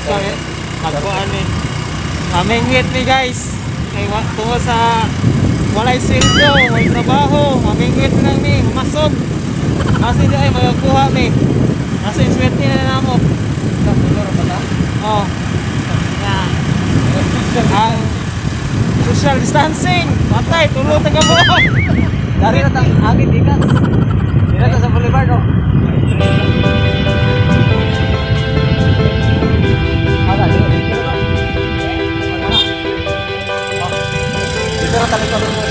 Kami magkuan mi. Mamingwit mi, guys. Kay wa tungod sa walay sweldo, walay trabaho, mamingwit lang mi, mamasog. Kasi di ay magakuha mi. Kasi swerte na namo. Oh. Ya. Ah, social distancing. Patay, tulo ta ka buok. Dari na tang agit ikas. Dira ta sa boulevard, oh. Aga, dito, dito na. Oh. Dito na tayo sa boulevard.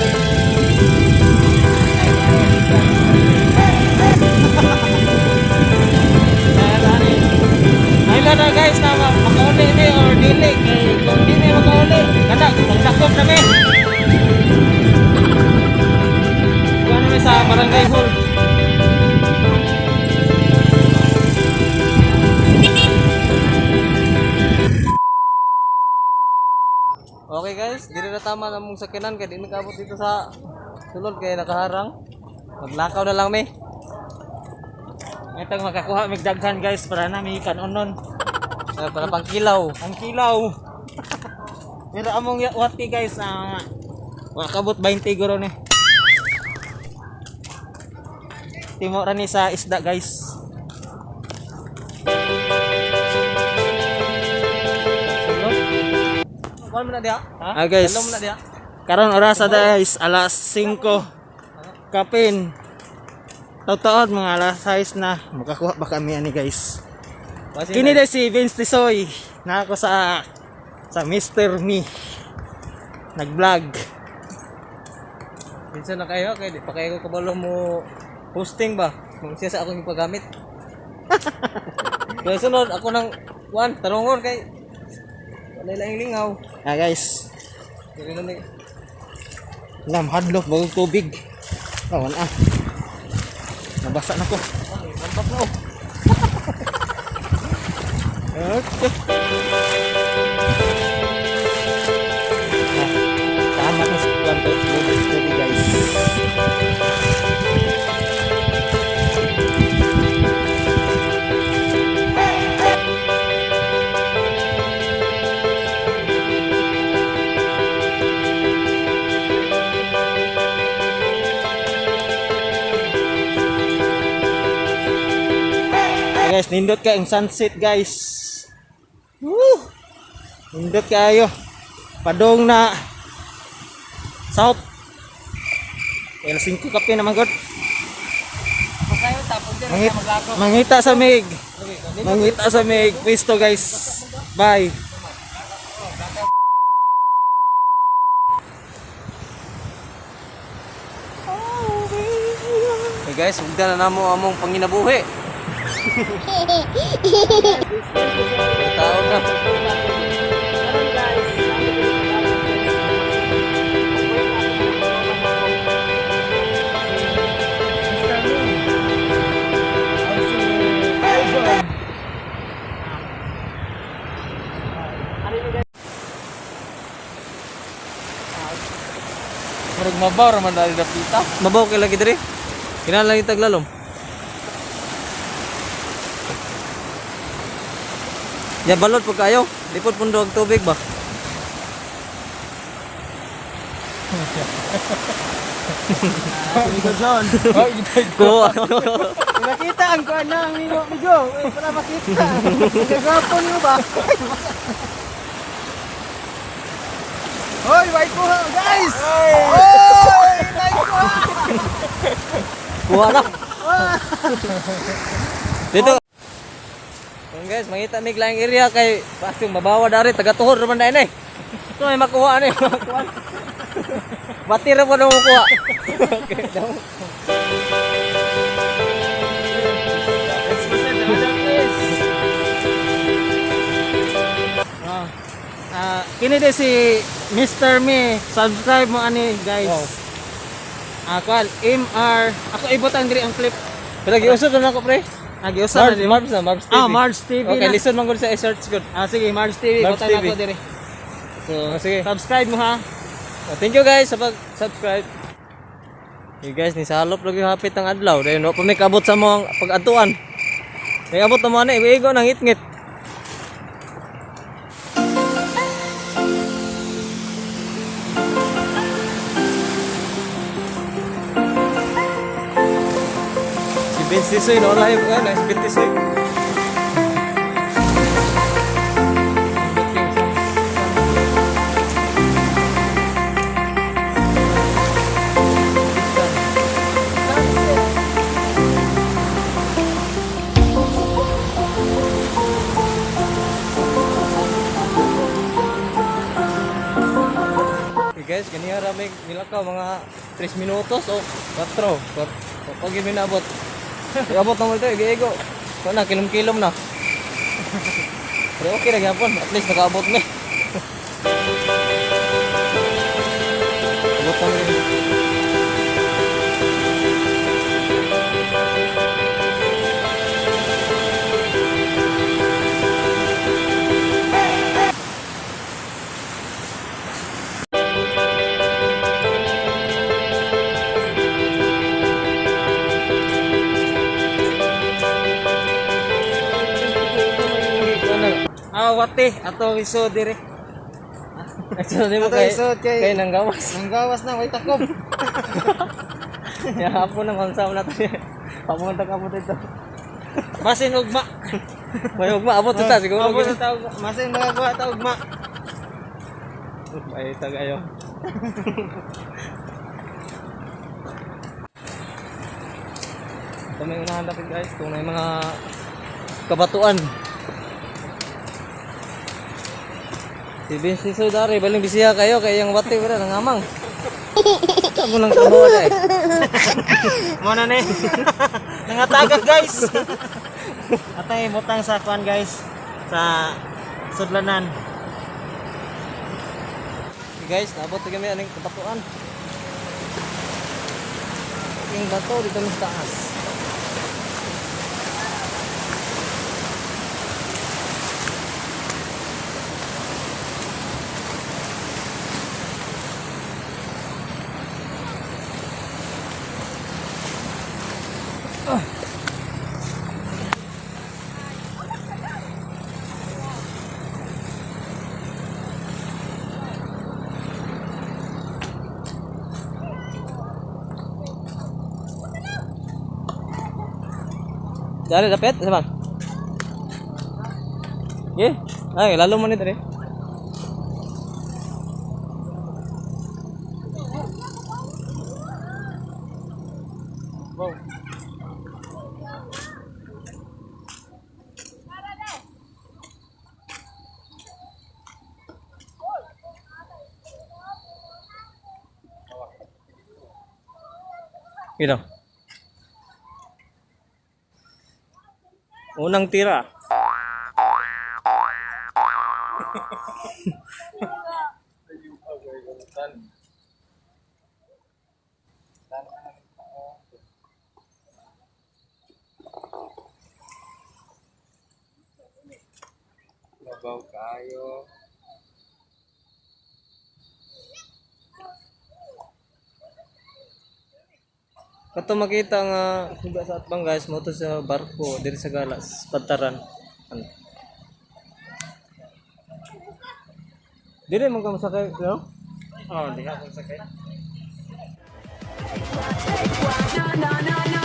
Ay na, guys, na makauli mi or dili, kay kung di mi makauli kada magdakop na mi. Kuha na mi sa barangay hall. Okay guys, diri na tama na mong sakinan kay di mi kaabot dito sa sulod kay nakaharang. Maglakaw na lang mi. Itong makakuha mig daghan, guys, para na mi kanunon. Ah, para pangkilaw. Ang kilaw. Pero among wati, guys, ah, wakabot 20 guro ni. Timo ra ni sa isda, guys. Sulod. Kuan mo na diha? Ha? Ah, guys. Hello mo na diha. Karon oras na, guys, alas 5. Kapin. Totoo mga alas 6 na. Makakuha ba kami ani, guys? Kini dai si Vince Tisoy. Na ako sa Mr. Me. Nag-vlog. Minsan na kayo kay di pa kayo kabalo mo hosting ba? Kung siya sa akong ipagamit. Kaya sunod ako nang kuan tarungon kay wala lang lingaw. Ah, guys, Dili na ni lam hadlok bagong tubig. Awan ah. Nabasa na ko. Ay, lampak na oh. Okay. Ah, tama na sa plan to. Tubig, tubig, guys. Ah, guys, nindot kay ang sunset, guys. Woo! Nindot kayo. Padong na south. Kaya alas 5 kape naman god. Pasayo tapos diri Mangita sa mig. Mangita sa mig. Pwesto, guys. Bye. Hey guys, ugda na namo among panginabuhi. Taon na. Murag mabaw ra man dali dapita. Mabaw kay lagi diri. Kinahanglan lang taglalom. Ya balot pag kayo. Lipot pundo ang tubig ba? Amigo John. Ko. Nakita ang kuan na amigo amigo. Eh, para makita. Nagapon mo ba? Hoy, wait ko, guys. Hoy, like ko. Kuha na. Dito. Kung guys, mangita mig lang area kay pasong mabawa dari taga tuhod ra man na ini. Ito may makuha ani. Makuha. Bati ra po na makuha. Okay, daw. Ah, ah, kini din si Mr. Me. Subscribe mo ani, guys. Wow. Ah, kuan MR. Ako ibutang diri ang clip. Pero giusod na ako, pre. Ah, giusa na Marbs, di. Marbs na, Marbs TV. Ah, Mars TV Okay, na. listen man gud sa i-search gud. Ah, sige, Mars TV. Mars Butang TV. ako diri. So, sige. Subscribe mo ha. Oh, thank you guys sa pag-subscribe. You guys, ni salop lagi hapit ang adlaw. Dayon wa pa may kaabot sa mong pag-atuan. May abot na mo ani, igo nang ngit-ngit. Vince Tisoy, no? Live ka, nice Vince Tisoy. Okay guys, ganiya rami nilakaw mga 3 minutos o 4. Pag yun minabot. Iabot na mo ito, igo. Wala, kilom-kilom na. Pero okay na gyapon, at least nakaabot ni. Abot na mo. Ah, wate ato iso dire. Ito mo Ato kay isod kay- kay nanggawas. Nanggawas na way takob. Ya hapon na mansam na to. Pamunta ka mo dito. Basin ugma. May ugma abot ta siguro. Abot ta ugma. Masin magawa ta ugma. Ay tagayo. Ito may unahan natin guys kung may mga kabatuan. Si Vince Soy dari, baling bisiya kayo kay iyang wati wala nangamang. Saan mo nang trabaho na eh. Mo na ni. Nangatagak guys. Atay mutang sa kuan guys sa sudlanan. Okay guys, naabot na kami aning kabatuan. Yung bato dito sa taas. Ah. Dari dapat, sama. Ye, ay lalo mo ni dere. Wow. Ito. Unang tira. Labaw kayo. Kato makita nga suga sa atbang guys mo to sa barko diri sa Galas, Pantaran. Ano? Dili man ka masakay, no? Oh, di ka sakay. Na na na.